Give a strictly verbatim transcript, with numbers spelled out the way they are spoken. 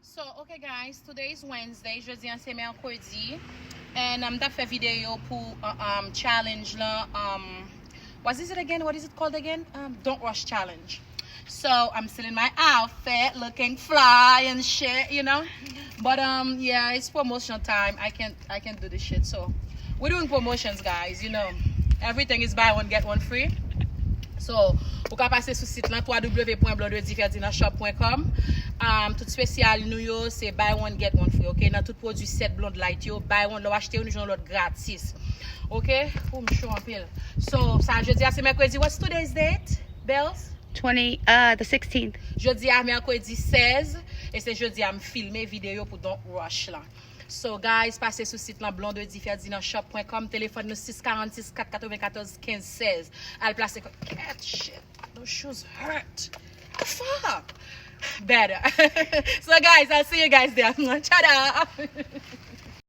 So, okay guys, today is Wednesday, jodi an se mèkredi, and um, m t ap fè videyo pou uh, um, challenge lan, um, what is it again, what is it called again, um, don't rush challenge. So I'm still in my outfit, looking fly and shit, you know. But um, yeah, it's promotion time. I can't, I can't do this shit. So we're doing promotions, guys. You know, everything is buy one get one free. So ou ka pase sou sit lan, w w w pwen blondediferdinandshop pwen com. Um, tout spesyal nou yo se buy one get one free, ok? Nan tout pwodui set Blonde Light yo, buy one, lè w achte youn, ou jwenn lòt gratis. Ok? Pou m cho anpil. So, sa jodi a se mèkredi. What's today's date? Bells? Twenty, uh, the sixteenth. Jodi a mèkredi sèz, e se jodi a m filme videyo pou Don't Rush lan. So guys, pase sou sit lan blondediferdinandshop pwen com, telefòn nou sis karannsis kat katrevenkatòz kenz sèz. Al plase kò. Cat shit, those shoes hurt. The fuck? Better. So guys, I'll see you guys there. Tada!